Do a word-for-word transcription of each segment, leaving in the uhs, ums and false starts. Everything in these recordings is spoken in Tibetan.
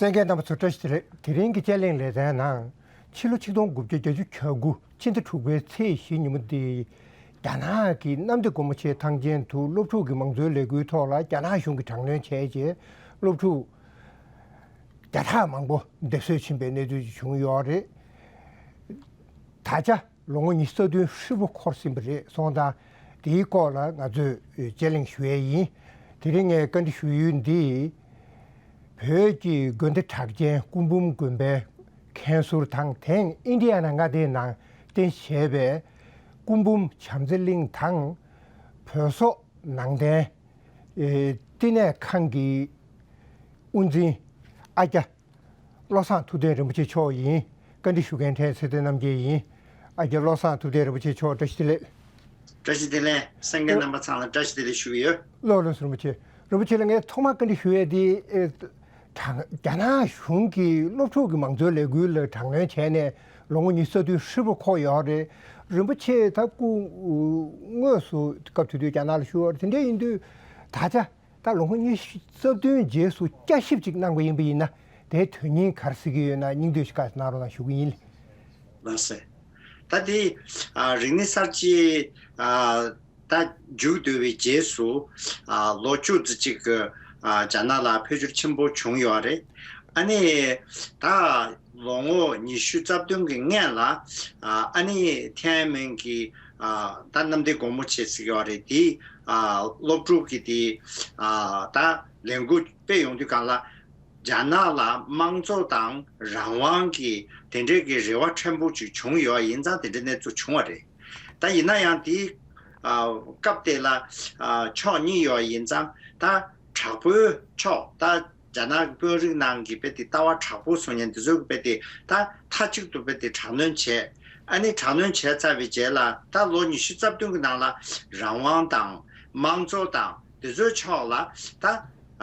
གསན་མཁན་རྣམ་པ་ཚོ་བཀྲ་ཤིས་བདེ་ལེགས། དེ་རིང་གི་དཔྱད་གླེང་ལེ་ཚན་ནང་ཕྱི་ལོ་ཆིག་སྟོང་དགུ་བརྒྱ་བརྒྱད་ཅུ་གྱ་དགུ་ཕྱི་ཟླ་དྲུག་པའི་ཚེས་བཞི་ཉིན་མོ་འདི་རྒྱ་ནག་གི་གནམ་བདེ་སྒོ་མོ་ཆེའི་ཐང་ཆེན་དུ་སློབ་ཕྲུག་གི་མང་གཙོའི་ལས་འགུལ་ཐོག་ལ་རྒྱ་ནག་གཞུང་གིས་དྲག་གནོན་བྱས་རྗེས་སློབ་ཕྲུག་བརྒྱ་ཕྲག་མང་པོ་སྡེབ་གསོད་ཕྱིན་པའི་གནས་ཚུལ་ཞིག་བྱུང་ཡོད་རེད། ད་ཆ་ལོ་ངོ་ཉི་ཤུ་རྩ་བདུན་ཧྲིལ་པོ་འཁོར་ཟིན་པ་རེད་སོང་ཙང་། དེའི་སྐོར་ལ་ང་ཚོས་དཔྱད་གླེང་ཞུ་ཡས་ཡིན། དེ་རིང་ངས་བཀའ་འདྲི་ཞུ་ཡུལ་འདི། བོད་ཀྱི་དགོན་སྡེ་གྲགས་ཅན་སྐུ་འབུམ་དགོན་པའི་མཁན་ཟུར་དང་། དེང་ཨིན་ཌི་ཡ་ན་མངའ་སྡེའི་ནང་རྟེན་བཞེས་པའི་སྐུ་འབུམ་བྱམས་བརྩེ་གླིང་དང་། བོད་སོག་ནང་བསྟན་ཨེ་བསྟི་གནས་ཁང་གི་དབུ་འཛིན་ཨ་ཀྱ་བློ་བཟང་ཐུབ་བསྟན་རིན་པོ་ཆེ་མཆོག་ཡིན། བཀའ་འདྲི་ཞུ་མཁན་ཕྲན་ཚེ་བརྟན་རྣམ་རྒྱལ་ཡིན། ཨ་ཀྱ་བློ་བཟང་ཐུབ་བསྟན་རིན་པོ་ཆེ་མཆོག་བཀྲ་ཤིས་བདེ་ལེགས། བཀྲ་ཤིས་བདེ་ལེགས། གསན་མཁན་རྣམ་པ་ཚང་ལ་བཀྲ་ཤིས་བདེ་ལེགས་ཞུ་གི་ཡོད། ལགས་ལགས་སོ། རིན་པོ་ཆེ། རིན་པོ་ཆེ་ལ་ངས་ཐོག་མར་བཀའ་འདྲི་ཞུ་ཡས་དེ་ཨེ། དྲག་རྒྱ་ནག་གཞུང་གིས་སློབ་ཕྲུག་གི་མང་གཙོའི་ལས་འགུལ་ལ་དྲག་གནོན་བྱས་ནས་ལོ་ངོ་ཉི་ཤུ་རྩ་བདུན་ཧྲིལ་པོ་འཁོར་ཡོད་རེད། རིན་པོ་ཆེ་ད་སྐུ་དངོས་སུ་སྐབས་དེ་དུས་རྒྱ་ནག་ལ་བཞུགས་ཡོད་རེད། དེ་འདྲ་ཡིན་དུས་ད་ཆ་ད་ལོ་ངོ་ཉི་ཤུ་རྩ་བདུན་རྗེས་སུ་བསྐྱར་ཞིབ་ཅིག་གནང་བ་ཡིན་པ་ཡིན་ན། དེའི་དོན་སྙིང་ག་རེ་གཟིགས་ཀྱི་ཡོད་ན་སྙིང་བསྡུས་ཤིག་བཀའ་གནང་རོགས་གནང་ཞུ་གི་ཡིན། ལགས་སེ། ད་དེ་ཨ་རིག་གནས་གསར་བརྗེ་ཨ་ད་མཇུག་བསྡུ་བའི་རྗེས་སུ་ཨ་ལོ་བཅུ་ཙམ་ཅིག་ཨ་རྒྱ་ནག་ལ་འཕེལ་འགྱུར་ཆེན་པོ་བྱུང་ཡོད་རེད། ཨ་ནི་ད་ལོ་ངོ་ཉི་ཤུ་རྩ་བདུན་གྱི་སྔན་ལ་ཨ་ཨ་ནི་ཐེན་ཨན་མེན་གྱི་ཨ་ད་གནམ་བདེ་སྒོ་མོ་ཆེ་ཟེར་གྱི་ཡོད་རེད། དེ་ཨ་སློབ་ཕྲུག་གི་དེ་ཨ་ད་ལས་འགུལ་སྤེལ་ཡོང་དུས་སྒང་ལ། རྒྱ་ནག་ལ་དམངས་གཙོ་དང་རང་དབང་གི་དེ་འདྲའི་གི་རེ་བ་ཕྲན་བུ་ཅིག་བྱུང་ཡོད་ཡིན་ཙང་དེ་འདྲའི་གནས་ཚུལ་བྱུང་བ་རེད། ད་ཡིན་ན་ཡང་དེའི་ཨ་སྐབས་དེ་ལ་ཨ་ཕྱོགས་གཉིས་ཡོད་ཡིན་ཙང་། ད་དྲག་པོའི་ཕྱོགས། ད་རྒྱ་ནག་གི་དཔོན་རིགས་ནང་གི་དཔེ་དེ་ལྟ་བ་དྲག་པོ་བཟོ་མཁན་དེ་ཚོ་གི་དཔེ་དེ་ད་མཐའ་གཅིག་ཏུ་དཔེ་དེ་དྲག་གནོན་བྱས། ཨ་ནི་དྲག་གནོན་བྱས་ཚར་བའི་རྗེས་ལ་ད་ལོ་ཉི་ཤུ་རྩ་བདུན་གྱི་ནང་ལ་རང་དབང་དང་དམངས་གཙོ་དང་། དེ་ཚོའི་ཕྱོགས་ལ་ད་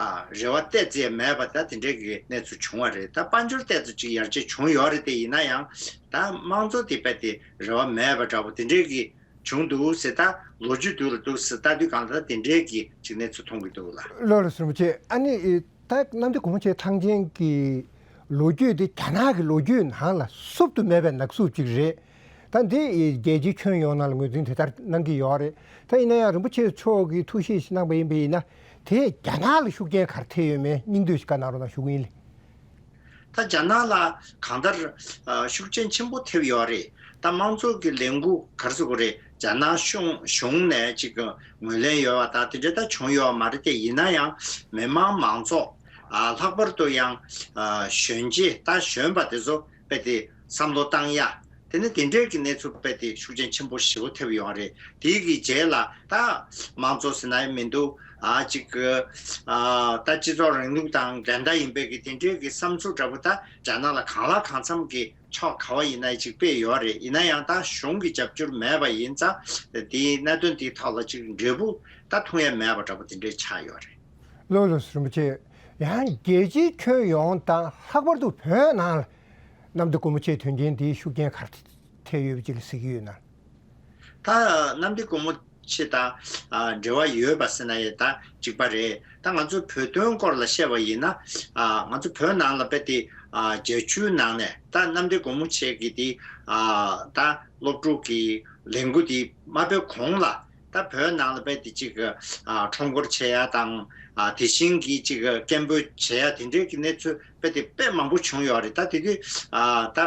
ཨ་རེ་བ་ཏོག་ཙམ་མེད་པ་ད་དེ་འདྲའི་གི་གནས་ཚུལ་བྱུང་བ་རེད། ད་དཔལ་འབྱོར་ཏོག་ཙམ་ཅིག་ཡར་རྒྱས་བྱུང་ཡོད་རེད། དེ་ཡིན་ན་ཡང་ད་དམངས་གཙོ་དེ་རྦད་དེ་རེ་བ་མེད་པ་འདྲ་པོ་དེ་འདྲའི་གི་བྱུང་འདུག་ཟེར། ད་ལོ་རྒྱུས་དེ་ལ་འདུག་ཟེར་ལྟ་དུས་སྒང་ལ་ད་དེ་འདྲའི་གི་ཅིག་གནས་ཚུལ་མཐོང་གི་འདུག་ལ། ལགས་ལགས་སོ། རིན་པོ་ཆེ། ཨ་ནི་ད་གནམ་བདེ་སྒོ་མོ་ཆེ་ཐང་ཆེན་གྱི་ལོ་རྒྱུས་འདི་རྒྱ་ནག་གི་ལོ་རྒྱུས་ནང་ལ་བསུབ་ཏུ་མེད་པའི་ནག་བསུབ་ཅིག་རེད། ད་འདི་རྒྱལ་སྤྱིའི་ཁྱོན་ཡོངས་ནང་ལ་ངོས་འཛིན་དེ་ལྟར་གནང་གི་ཡོད་རེད། ད་ཡིན་ན་ཡང་རིན་པོ་ཆེ་མཆོག་གིས་ཐུགས་བཞེད་ཞིག་གནང་པ་ཡིན་པ་ཡིན་ན། དེས་རྒྱ་ནག་ལ་ཤུགས་རྐྱེན་ག་རེ་ཐེབས་ཡོད་མེད་སྙིང་བསྡུས་ཤིག་བཀའ་གནང་རོགས་གནང་ཞུ་གི་ཡིན། ད་རྒྱ་ནག་ལ་གང་ལྟར་ཨ་ཤུགས་རྐྱེན་ཆེན་པོ་ཐེབས་ཡོད་རེད། ད་དམངས་གཙོ་གི་ལས་འགུལ་ག་རེ་ཟེར་དགོས་རེད། རྒྱ་ནག་གཞུང་གཞུང་ནས་ཅིག་ངོས་ལེན་ཡོད་པ་དང་དེ་འདྲ་ད་བྱུང་ཡོད་མ་རེད། དེ་ཡིན་ན་ཡང་མི་དམངས་མང་ཚོགས་ཨ་ལྷག་པར་དུ་ཡང་ཨ་གཞོན་སྐྱེས་ད་གཞོན་པ་དེ་ཚོ་དཔེ་དེ་བསམ་བློ་བཏང་ཡ། དེ་ནི་དེ་འདྲའི་གི་གནས་ཚུལ་དཔེ་དེ་ཤུགས་རྐྱེན་ཆེན་པོ་ཞེ་པོ་ཐེབས་ཡོད་རེད། དེའི་གི་རྗེས་ལ་ད་དམངས་གཙོ་ཟེར་ན་ཡང་མི་འདུག་ཨ་ཅིག་གི་ཨ་ད་སྤྱི་ཚོགས་རིང་ལུགས་དང་འགྲན་ཟླ་ཡིན་པའི་གི་དེ་འདྲའི་གི་བསམ་ཚུལ་འདྲ་པོ་ད་རྒྱ་ནག་ལ་གང་ལ་གང་འཚམ་གི་ཕྱོགས་ག་བ་ཡིན་ན་ཅིག་སྤེལ་ཡོད་རེད། ཡིན་ན་ཡང་ད་གཞུང་གི་རྒྱབ་སྐྱོར་མེད་པ་ཡིན་ཙང་དེའི་གནད་དོན་དེའི་ཐོག་ལ་ཅིག་འབྲས་བུ་ད་མཐོང་ཡ་མེད་པ་འདྲ་པོ་དེ་འདྲའི་ཆགས་ཡོད་རེད། ལགས་ལགས་སོ། རིན་པོ་ཆེ། ཡང་རྒྱལ་སྤྱིའི་ཁྱོན་ཡོངས་དང་ལྷག་པར་དུ་བོད་ནང་ལ་གནམ་བདེ་སྒོ་མོ་ཆེའི་དོན་རྐྱེན་འདིའི་ཤུགས་རྐྱེན་ག་རེ་ཐེབས་ཡོད་པ་ཅིག་ལ་གཟིགས་ཀྱི་ཡོད་ན། ད་གནམ་བདེ་སྒོ་མོ་ཆེ་དང་ཨ་འབྲེལ་བ་ཡོད་པ་ཟེར་ན་ཡང་ད་གཅིག་པ་རེད། ད་ང་ཚོ་བོད་དོན་སྐོར་ལ་བཤད་པ་ཡིན་ན། ཨ་ང་ཚོ་བོད་ནང་ལ་དཔེ་དེ་ཨ་རྒྱལ་སྤྱིའི་ནང་ནས་ད་གནམ་བདེ་སྒོ་མོ་ཆེ་གི་དེ་ཨ་ད་སློབ་ཕྲུག་གི་ལས་འགུལ་དེ་མ་སྤེལ་གོང་ལ། ད་བོད་ནང་ལ་དཔེ་དེ་ཅིག་ཨ་ཁྲོམ་སྐོར་བྱེད་ཡ་དང་། ཨ་དེ་བཞིན་གྱི་ཅིག་སྐད་འབོད་བྱེད་ཡ་དེ་འདྲའི་གི་གནས་ཚུལ་དཔེ་དེ་དཔེ་མང་པོ་བྱུང་ཡོད་རེད། ད་དེ་དུས་ཨ་ད་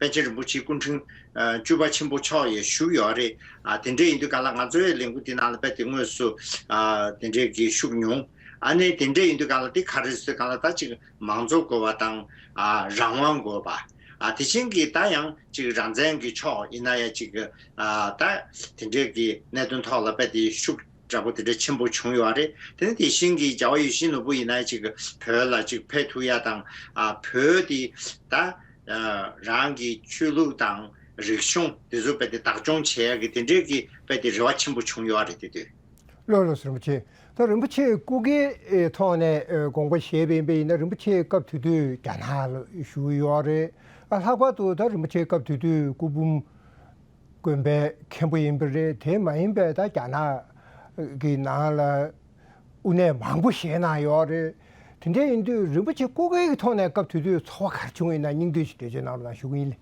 པཎ་ཆེན་རིན་པོ་ཆེའི་སྐུ་ཕྲེང་ཨ་བཅུ་པ་ཆེན་པོ་མཆོག་ཡང་བཞུགས་ཡོད་རེད། ཨ་དེ་འདྲ་ཡིན་དུས་ག་ལ་ང་ཚོའི་ལས་འགུལ་འདི་ནང་ལ་དཔེ་དེ་དངོས་སུ་ཨ་དེ་འདྲའི་གི་ཤུགས་མྱོང་། ཨ་ནི་དེ་འདྲ་ཡིན་དུས་ག་ལ་དེ་ག་རེ་ཟེར་ག་ལ་ད་ཅིག་མང་གཙོ་དགོས་པ་དང་། ཨ་རང་དབང་དགོས་པ། ཨ་དེ་བཞིན་གྱི་ད་ཡང་ཅིག་རང་བཙན་གྱི་ཕྱོགས་ཡིན་ན་ཡང་ཅིག་ཨ་ད་དེ་འདྲའི་གི་གནད་དོན་ཐོག་ལ་དཔེ་དེ་ཤུགས་འདྲ་པོ་དེ་འདྲ་ཆེན་པོ་བྱུང་ཡོད་རེད། དེ་ནི་དེ་བཞིན་གྱི་རྒྱལ་བ་ཡིད་བཞིན་ནོར་བུ་ཡིན་ན་ཅིག་བོད་ལ་ཅིག་ཕེབས་ཐུབ་ཡ་དང་། ཨ་བོད་དེ་ད་ཨ་རང་གི་ཆོས་ལུགས་དང་རིག་གཞུང་དེ་ཚོ་དཔེ་དེ་བདག་སྐྱོང་བྱེད་ཡ་གི་དེ་འདྲའི་གི་དཔེ་དེ་རེ་བ་ཆེན་པོ་བྱུང་ཡོད་རེད། དེ་དུས། ལགས་ལགས་སོ། རིན་པོ་ཆེ། ད་རིན་པོ་ཆེ་སྐུ་སྒེར་ཐོག་ནས་དགོངས་པ་བཞེས་པ་ཡིན་པ་ཡིན་ན། རིན་པོ་ཆེ་སྐབས་དེ་དུས་རྒྱ་ནག་ལ་བཞུགས་ཡོད་རེད། ཨ་ལྷག་པར་དུ་ད་རིན་པོ་ཆེ་སྐབས་དེ་དུས་སྐུ་འབུམ་དགོན་པའི་མཁན་པོ་ཡིན་པ་རེད། དེ་མ་ཡིན་པའི་ད་རྒྱ་ནག་གི་ནང་ལ་དབུ་གནས་མང་པོ་བཞེས་གནང་ཡོད་རེད། དེ་འདྲ་ཡིན་དུས་རིན་པོ་ཆེ་སྐུ་སྒེར་གྱི་ཐོག་ནས་སྐབས་དེ་དུས་ཚོར་བ་ག་རེ་བྱུང་ཡིན་ན་སྙིང་བསྡུས་ཤིག་འགྲེལ་བརྗོད་གནང་རོགས་གནང་ཞུ་གི་ཡིན་ལེ།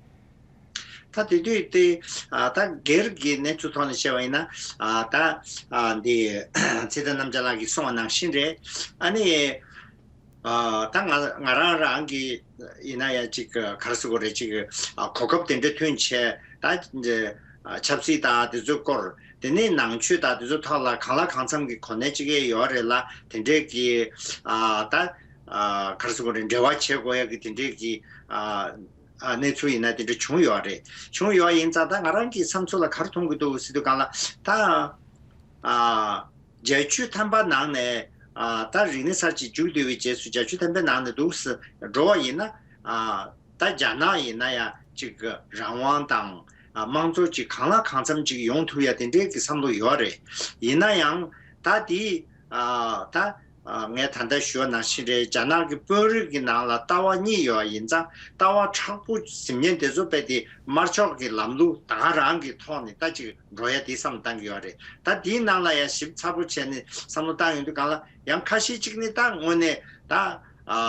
ད་དེ་དུས་དེ་ཨ་ད་སྒེར་གྱི་གནས་ཚུལ་ཐོག་ནས་བཤད་པ་ཡིན་ན། ཨ་ད་ཨ་འདི་ཚེ་བརྟན་རྣམ་རྒྱལ་ལགས་ཀྱིས་གསུངས་པ་ནང་བཞིན་རེད། ཨ་ནི་ཨ་ད་ང་ང་རང་རང་གི་ཡིན་ན་ཡང་ཅིག་ག་རེ་ཟེར་དགོས་རེད། ཅིག་ཨ་གོ་སྐབས་དེ་འདྲ་ཐོན་བྱས། ད་ཨ་ཆབ་སྲིད་དང་དེ་ཚོའི་སྐོར། དེ་ནས་ནང་ཆོས་དང་དེ་ཚོའི་ཐོག་ལ་གང་ལ་གང་འཚམ་གྱི་གོ་གནས་ཅིག་ཡོད་རེད་ལ། དེ་འདྲའི་གི་ཨ་ད་ཨ་ག་རེ་ཟེར་དགོས་རེད། འབྲེལ་བ་བྱེད་དགོས་ཡ་གི་དེ་འདྲའི་གི་ཨ་ཨ་གནས་ཚུལ་ཡིན་ན་དེ་འདྲ་བྱུང་ཡོད་རེད། བྱུང་ཡོད་ཡིན་ཙང་ད་ང་རང་གི་བསམ་ཚུལ་ལ་ག་རེ་མཐོང་གི་འདུག་ཟེར་དུས་སྒང་ལ། ད་ཨ་བརྒྱད་ཅུ་ཐམ་པ་ནང་ནས་ཨ་ད་རིག་གནས་གསར་བརྗེ་མཇུག་བསྡུ་བའི་རྗེས་སུ་བརྒྱད་ཅུ་ཐམ་པའི་ནང་ནས་འདུག་སེ་འགྲོ་བ་ཡིན་ན། ཨ་ད་རྒྱ་ནག་ཡིན་ན་ཡང་ཅིག་རང་དབང་དང་ཨ་དམངས་གཙོ་ཅིག་གང་ལ་གང་འཚམ་ཅིག་ཡོང་ཐུབ་ཡ་དེ་འདྲའི་གི་བསམ་བློ་ཡོད་རེད། ཡིན་ན་ཡང་ད་དེ་ཨ་ད་ཨ་ངས་ད་ལྟ་ཞུས་པ་ནང་བཞིན་རེད། རྒྱ་ནག་གི་དཔོན་རིགས་ཀྱི་ནང་ལ་ལྟ་བ་གཉིས་ཡོད་ཡིན་ཙང་། ལྟ་བ་མཁྲེགས་པོ་ཟིན་མཁན་དེ་ཚོ་རྦད་དེ་དམར་ཕྱོགས་ཀྱི་ལམ་ལུགས་ད་ག་རང་གི་ཐོག་ནས་ད་ཅིག་འགྲོ་ཡ་དེ་བསམ་བློ་བཏང་གི་ཡོད་རེད། ད་དེའི་ནང་ལ་ཡང་ཞིབ་ཚགས་པོ་བྱས་ནས་བསམ་བློ་བཏང་ཡོང་དུས་སྒང་ལ། ཡང་ཁ་ཤས་ཅིག་ནི་ད་དངོས་གནས་ད་ཨ་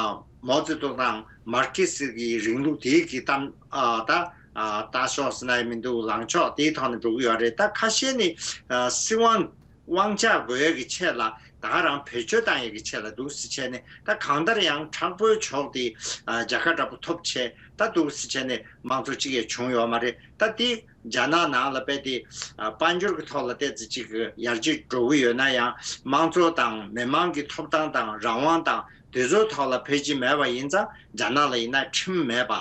མའོ་ཙེ་ཏུང་དང་མར་ཁེ་སི་གི་རིང་ལུགས་དེའི་གི་གཏམ་ཨ་ད་ཨ་ལྟ་ཕྱོགས་ཟེར་ན་ཡང་མི་འདུག་ལངས་ཕྱོགས་དེའི་ཐོག་ནས་འགྲོ་གི་ཡོད་རེད། ད་ཁ་ཤས་ནི་ཨ་སྲིད་དབང་དབང་ཆ་དགོས་ཡ་གི་ཆེད་ལ། ད་ག་རང་བེད་སྤྱོད་བཏང་ཡ་གི་ཆེད་ལ་འདུག་སེ་བྱས་ནས། ད་གང་ལྟར་ཡང་དྲག་པོའི་ཕྱོགས་དེ་ཨ་རྒྱལ་ཁ་འདྲ་པོ་ཐོབ་བྱས། ད་འདུག་སེ་བྱས་ནས་དམངས་གཙོ་གཅིག་ཡང་བྱུང་ཡོད་མ་རེད། ད་དེ་རྒྱ་ནག་ནང་ལ་རྦད་དེ་ཨ་དཔལ་འབྱོར་གྱི་ཐོག་ལ་ཏོག་ཙམ་ཅིག་ཡར་རྒྱས་འགྲོ་གི་ཡོད་ན་ཡང་། དམངས་གཙོ་དང་མི་དམངས་ཀྱི་ཐོབ་ཐང་དང་རང་དབང་དང་དེ་ཚོའི་ཐོག་ལ་ཕལ་ཆེར་མེད་པ་ཡིན་ཙང་། རྒྱ་ནག་ལ་ཡིན་ན་ཁྲིམས་མེད་པ།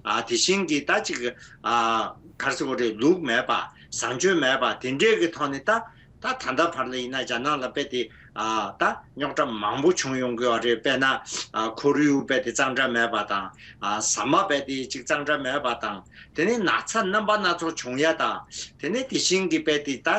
ཨ་དེ་བཞིན་གྱི་ད་ཅིག་ཨ་ག་རེ་ཟེར་དགོས་རེད། ལུགས་མེད་པ། བཟང་སྤྱོད་མེད་པ། དེ་འདྲའི་གི་ཐོག་ནས་ད་ད་ད་ལྟ་བར་ལ་ཡིན་ན་རྒྱ་ནག་ལ་རྦད་དེ་ཨ་ད་རྙོག་དྲ་མང་པོ་བྱུང་ཡོང་གི་ཡོད་རེད། དཔེར་ན་ཨ་ཁོར་ཡུག་རྦད་དེ་གཙང་སྦྲ་མེད་པ་དང་། ཨ་ཟ་མ་རྦད་དེ་ཅིག་གཙང་སྦྲ་མེད་པ་དང་། དེ་ནས་ན་ཚ་རྣམ་པ་སྣ་ཚོགས་བྱུང་ཡ་དང་། དེ་ནས་དེ་བཞིན་གྱི་རྦད་དེ་ད་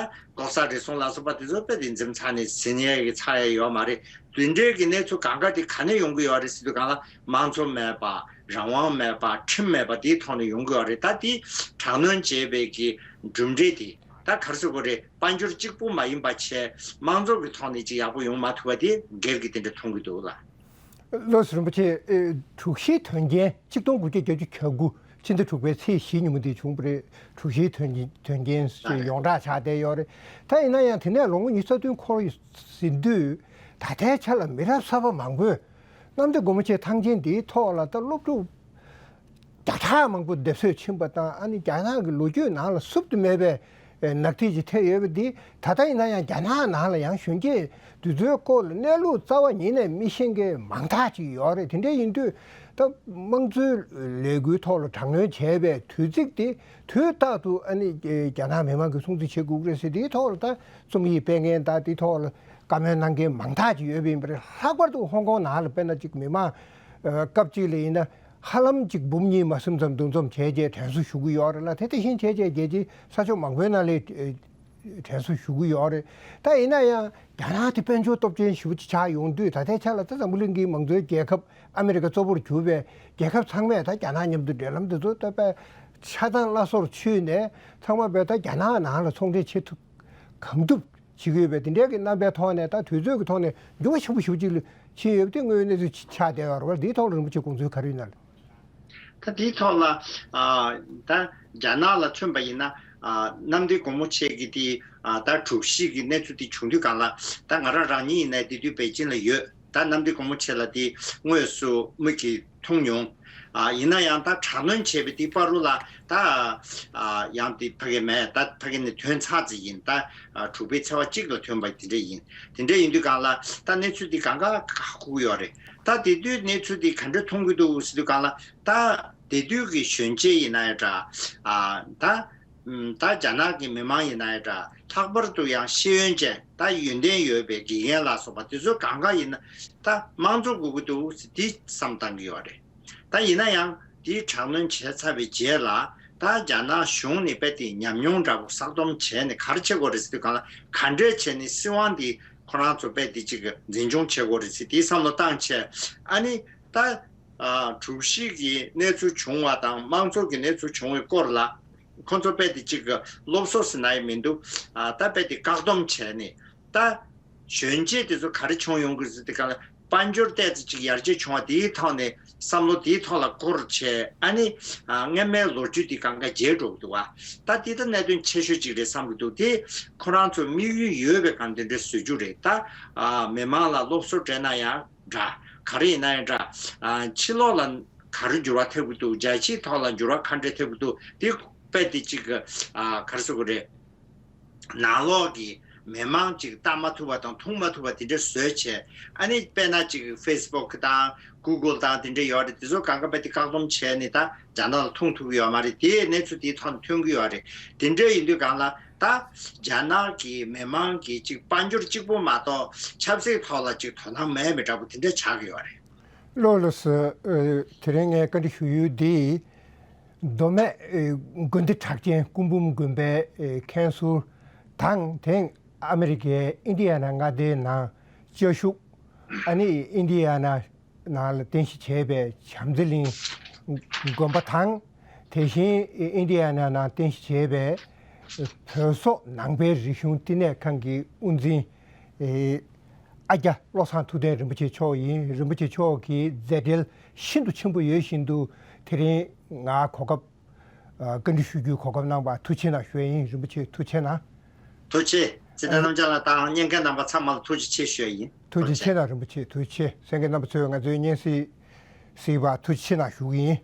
ལྐོག་ཟ་རུལ་སུངས་ལ་སོགས་པ་དེ་ཚོ་རྦད་དེ་འཛེམ་ཚ་ནས་ཟིན་ཡ་གི་ཚ་ཡ་ཡོད་མ་རེད། དེ་འདྲའི་གི་གནས་ཚུལ་གང་ག་དེ་ག་ནས་ཡོང་གི་ཡོད་རེད་ཟེར་དུས་སྒང་ལ། དམངས་གཙོ་མེད་པ། རང་དབང་མེད་པ། ཁྲིམས་མེད་པ་དེའི་ཐོག་ནས་ཡོང་གི་ཡོད་རེད། ད་དེ་དྲག་གནོན་བྱས་པའི་གི་གྲུབ་འབྲས་དེ་ད་ག་རེ་ཟེར་དགོས་རེད། དཔལ་འབྱོར་གཅིག་པུ་མ་ཡིན་པ་བྱས། དམངས་གཙོ་གི་ཐོག་ནས་ཅིག་ཡག་པོ་ཡོང་མ་ཐུབ་པ་དེ་སྒེར་གྱི་དེ་འདྲ་མཐོང་གི་འདུག་ལ། བློ་བཟང་རིན་པོ་ཆེ། ཨེ་དྲུག་བཞིའི་དོན་རྐྱེན། ཆིག་སྟོང་དགུ་བརྒྱ་བརྒྱད་ཅུ་གྱ་དགུ་ཕྱི་ཟླ་དྲུག་པའི་ཚེས་བཞི་ཉིན་མོ་དེ་བྱུང་བ་རེད། དྲུག་བཞིའི་དོན་རྐྱེན་དོན་རྐྱེན་ཞེས་ཡོངས་གྲགས་ཆགས་བསྡད་ཡོད་རེད། ད་ཡིན་ན་ཡང་དེ་ནས་ལོ་ངོ་ཉི་ཤུ་རྩ་བདུན་འཁོར་ཟིན་དུས། ད་ལྟའི་ཆ་ལ་མི་རབས་གསར་པ་མང་པོས་གནམ་བདེ་སྒོ་མོ་ཆེའི་ཐང་ཆེན་འདིའི་ཐོག་ལ་ད་སློབ་ཕྲུག་བརྒྱ་ཕྲག་མང་པོ་སྡེབ་གསོད་ཕྱིན་པ་དང་། ཨ་ནི་རྒྱ་ནག་གི་ལོ་རྒྱུས་ནང་ལ་བསུབ་ཏུ་མེད་པའི་ནག་ཐིག་ཅིག་ཐེབས་ཡོད་པ་འདི། ད་ལྟ་ཡིན་ན་ཡང་རྒྱ་ནག་ནང་ལ་ཡང་གཞོན་སྐྱེས་འདི་ཚོའི་སྐོར་ལ་གནས་ལུགས་རྩ་བ་ཉིད་ནས་མི་ཤེས་མཁན་མང་དག་ཅིག་ཡོད་རེད། དེ་འདྲ་ཡིན་དུས་ད་དམངས་གཙོའི་ལས་འགུལ་ཐོག་ལ་དྲག་གནོན་བྱས་པའི་དུས་ཚིགས་དེ་དུས་རྟག་ཏུ་ཨ་ནི་རྒྱ་ནག་མི་མང་གིས་སྲུང་བརྩི་བྱེད་དགོས་ཀྱི་རེད་ཟེར། དེའི་ཐོག་ལ་ད་རྩོམ་ཡིག་སྤེལ་མཁན་དང་དེའི་ཐོག་ལ་བཀའ་མོལ་གནང་མཁན་མང་དག་ཅིག་ཡོད་པ་ཡིན་པ་རེད། ལྷག་པར་དུ་ཧོང་ཀོང་ནང་ལ་དཔེར་ན་ཅིག་མི་མང་སྐབས་གཅིག་ལ་ཡིན་ན། ཧ་ལམ་གཅིག་འབུམ་གཉིས་མ་ཟིན་ཙམ་འདུ་འཛོམས་བྱས་རྗེས་དྲན་གསོ་ཞུ་གི་ཡོད་རེད་ལ། དེ་དེ་བཞིན་བྱས་རྗེས་རྒྱལ་སྤྱིའི་ས་ཕྱོགས་མང་པོའི་ནང་ལ་དྲན་གསོ་ཞུ་གི་ཡོད་རེད། ད་ཡིན་ན་ཡང་རྒྱ་ནག་དེ་དཔལ་འབྱོར་སྟོབས་ཆེན་ཞེ་པོ་ཅིག་ཆགས་ཡོང་དུས། ད་ལྟའི་ཆ་ལ་ད་འཛམ་བུ་གླིང་གི་མང་གཙོའི་རྒྱལ་ཁབ། ཨ་མི་རི་ཀ་གཙོ་བོར་གྱུར་པའི་རྒྱལ་ཁབ་ཚང་མས་ད་རྒྱ་ནག་མཉམ་དུ་འབྲེལ་ལམ་དེ་ཚོ་ད་དཔེ་ཆ་ཚང་སླར་གསོར་ཆུད་ནས། ཚང་མ་དཔེ་ད་རྒྱ་ནག་ནང་ལ་ཚོང་འབྲེལ་བྱེད་ཐུབ་གང་ཐུབ་བྱེད་ཀྱི་ཡོད་པས། དེ་འདྲའི་གི་རྣམ་པའི་ཐོག་ནས་ད་དུས་ཚོད་ཀྱི་ཐོག་ནས་འགྱུར་བ་ཆེན་པོ་ཞེ་པོ་ཅིག་ལ་ཕྱིན་ཡོད་པ་དེ་དངོས་ཡོད་གནས་ཚུལ་ཆགས་བསྡད་ཡོད་རེད་བ། འདིའི་ཐོག་ལ་རིན་པོ་ཆེ་དགོངས་ཚུལ་ག་རེ་ཡོད་ན་ལ། ད་འདིའི་ཐོག་ལ་ཨ་ད་རྒྱ་ནག་ལ་མཚོན་པ་ཡིན་ན། ཨ་གནམ་བདེ་སྒོ་མོ་ཆེ་གི་དེ་ཨ་ད་དྲུག་བཞི་གི་གནས་ཚུལ་དེ་བྱུང་དུས་སྒང་ལ། ད་ང་རང་རང་ཉིད་ཡིན་ན་དེ་དུས་པེ་ཅིན་ལ་ཡོད། ད་གནམ་བདེ་སྒོ་མོ་ཆེ་ལ་དེ་དངོས་སུ་མིག་གིས་མཐོང་མྱོང་། ཨ་ཡིན་ན་ཡང་ད་དྲག་གནོན་བྱས་པའི་དེའི་བར་དུ་ལ་ད་ཨ་ཡང་དེ་ཕ་གི་མེད། ད་ཕ་གི་ནས་ཐོན་ཚར་ཙམ་ཡིན། ད་ཨ་དྲུག་པའི་ཚེས་པ་གཅིག་ལ་ཐོན་པ་དེ་འདྲ་ཡིན། དེ་འདྲ་ཡིན་དུས་སྒང་ལ་ད་གནས་ཚུལ་དེ་གང་ག་ཧ་གོ་གི་ཡོད་རེད། ད་དེ་དུས་གནས་ཚུལ་དེ་ག་འདྲ་མཐོང་གི་འདུག་ཟེར་དུས་སྒང་ལ། ད་དེ་དུས་ཀྱི་གཞོན་སྐྱེས་ཡིན་ན་ཡང་འདྲ། ཨ་ད་ཨམ་ད་རྒྱ་ནག་གི་མི་མང་ཡིན་ན་ཡང་འདྲ། ལྷག་པར་དུ་ཡང་ཤེས་ཡོན་ཅན། ད་ཡོན་ཏན་ཡོད་པའི་དགེ་རྒན་ལ་སོགས་པ་དེ་ཚོ་གང་ག་ཡིན་ན། ད་དམངས་གཙོ་དགོས་ཀྱི་འདུག་ཟེར་དེ་བསམ་བཏང་གི་ཡོད་རེད། ད་ཡིན་ན་ཡང་དེའི་དྲག་གནོན་བྱས་ཚར་བའི་རྗེས་ལ། ད་རྒྱ་ནག་གཞུང་ནས་རྦད་དེ་ཉམས་མྱོང་འདྲ་པོ་བསགས་སྡོམ་བྱས་ནས་ག་རེ་བྱེད་དགོས་རེད་ཟེར་དུས་སྒང་ལ། ག་འདྲས་བྱས་ནས་སྲིད་དབང་འདི་ཁོ་རང་ཚོ་རྦད་དེ་ཅིག་འཛིན་སྐྱོང་བྱེད་དགོས་རེད་ཟེར་དེའི་བསམ་བློ་བཏང་བྱས། ཨ་ནི་ད་ཨ་དྲུག་བཞི་གི་གནས་ཚུལ་བྱུང་བ་དང་། དམངས་གཙོ་གི་གནས་ཚུལ་བྱུང་བའི་སྐོར་ལ་ཁོ་ཚོ་རྦད་དེ་ཅིག་སློབ་གསོ་ཟེར་ན་ཡང་མི་འདུག་ཨ་ད་རྦད་དེ་བཀག་སྡོམ་བྱས་ནས། ད་གཞོན་སྐྱེས་དེ་ཚོ་ག་རེ་བྱུང་ཡོང་གི་རེད་ཟེར་དུས་སྒང་ལ། དཔལ་འབྱོར་ཏོག་ཙམ་ཅིག་ཡར་རྒྱས་བྱུང་བ་དེའི་ཐོག་ནས་བསམ་བློ་དེའི་ཐོག་ལ་བསྐོར་བྱས། ཨ་ནི་ཨ་སྔོན་མའི་ལོ་རྒྱུས་དེ་གང་ག་བརྗེད་འགྲོ་གི་འདུག་བ། ད་དེ་ད་གནད་དོན་ཆེ་ཤོས་ཅིག་རེད་བསམ་གི་འདུག། དེ་ཁོ་རང་ཚོ་དམིགས་ཡུལ་ཡོད་པའི་སྒང་དེ་འདྲ་བཟོ་རྒྱུ་རེད། ད་ཨ་མི་མང་ལ་སློབ་གསོ་སྤྲད་ན་ཡང་འདྲ། ག་རེ་ཡིན་ན་ཡང་འདྲ། ཨ་ཕྱི་ལོགས་ལ་ག་རེ་འགྱུར་བ་ཐེབས་ཀྱི་འདུག། རྒྱལ་སྤྱིའི་ཐོག་ལ་འགྱུར་བ་ག་འདྲ་ཐེབས་ཀྱི་འདུག། དེ་དཔེ་དེ་གཅིག་གི་ཨ་ག་རེ་ཟེར་དགོས་རེད། ནང་ལོགས་ཀྱི་མི་མང་གཅིག་ལྟ་མ་ཐུབ་པ་དང་མཐོང་མ་ཐུབ་པ་དེ་འདྲ་བཟོས་བྱས། ཨ་ནི་དཔེར་ན་གཅིག་ཕེ་སི་བུག་དང་གུ་གལ་དང་དེ་འདྲ་ཡོད་རེད། དེ་ཚོ་གང་ག་དཔེ་དེ་བཀག་སྡོམ་བྱས་ནས་ད་རྒྱ་ནག་ལ་ཐོན་ཐུབ་ཀྱི་ཡོད་མ་རེད། དེའི་གནས་ཚུལ་དེའི་ཐོག་ནས་ཐོན་གྱི་ཡོད་རེད། དེ་འདྲ་ཡིན་དུས་སྒང་ལ་ད་རྒྱ་ནག་གི་མི་མང་གི་གཅིག་དཔལ་འབྱོར་གཅིག་པོ་མ་གཏོགས་ཆབ་སྲིད་ཐོག་ལ་གཅིག་དོ་སྣང་མེད་མི་འདྲ་པོ་དེ་འདྲ་ཆགས་ཀྱི་ཡོད་རེད། ལགས་ལགས་སོ། ཨ་དེ་རིང་ངས་བཀའ་འདྲི་ཞུ་ཡུལ་འདི། མདོ་སྨད་ཨེ་དགོན་སྡེ་གྲགས་ཅན་སྐུ་འབུམ་དགོན་པའི་ཨེ་མཁན་ཟུར་དང་། དེང་ཨ་མི་རི་ཀའི་ཨིན་ཌི་ཡ་ན་མངའ་སྡེའི་ནང་བཅའ་བཞུགས། ཨ་ནི་ཨིན་ཌི་ཡ་ན་ནང་ལ་རྟེན་གཞི་བྱས་པའི་བྱམས་བརྩེ་གླིང་དགོན་པ་དང་། དེ་བཞིན་ཨིན་ཌི་ཡ་ན་ནང་རྟེན་གཞི་བྱས་པའི་བོད་སོག་ནང་པའི་རིག་གཞུང་བསྟི་གནས་ཁང་གི་དབུ་འཛིན་ཨེ་ཨ་རྒྱ་བློ་བཟང་ཐུབ་བསྟན་རིན་པོ་ཆེ་མཆོག་ཡིན། རིན་པོ་ཆེ་མཆོག་གི་མཛད་འབྲེལ་ཤིན་ཏུ་ཆེན་པོ་ཡོད་བཞིན་དུ། དེ་རིང་ང་གོ་སྐབས་ཨ་བཀའ་འདྲི་ཞུ་རྒྱུའི་གོ་སྐབས་གནང་བར་ཐུགས་རྗེ་ཆེ་གནང་ཞུ་ཡ་ཡིན། རིན་པོ་ཆེ་ཐུགས་རྗེ་ཆེ་གནང་། ཐུགས་རྗེ་ཆེ། ཚེ་བརྟན་རྣམ་རྒྱལ་ལགས་དང་བརྙན་འཕྲིན་རྣམ་པ་ཚང་མ་ལ་ཐུགས་རྗེ་ཆེ་ཞུ་ཡ་ཡིན། ཐུགས་རྗེ་ཆེ་གནང་། རིན་པོ་ཆེ་ཐུགས་རྗེ་ཆེ། གསན་མཁན་རྣམ་པ་ཚོས་ང་ཚོའི་སྙན་སེང་གཟིགས་པར་ཐུགས་རྗེ་ཆེ་གནང་ཞུ་གི་ཡིན།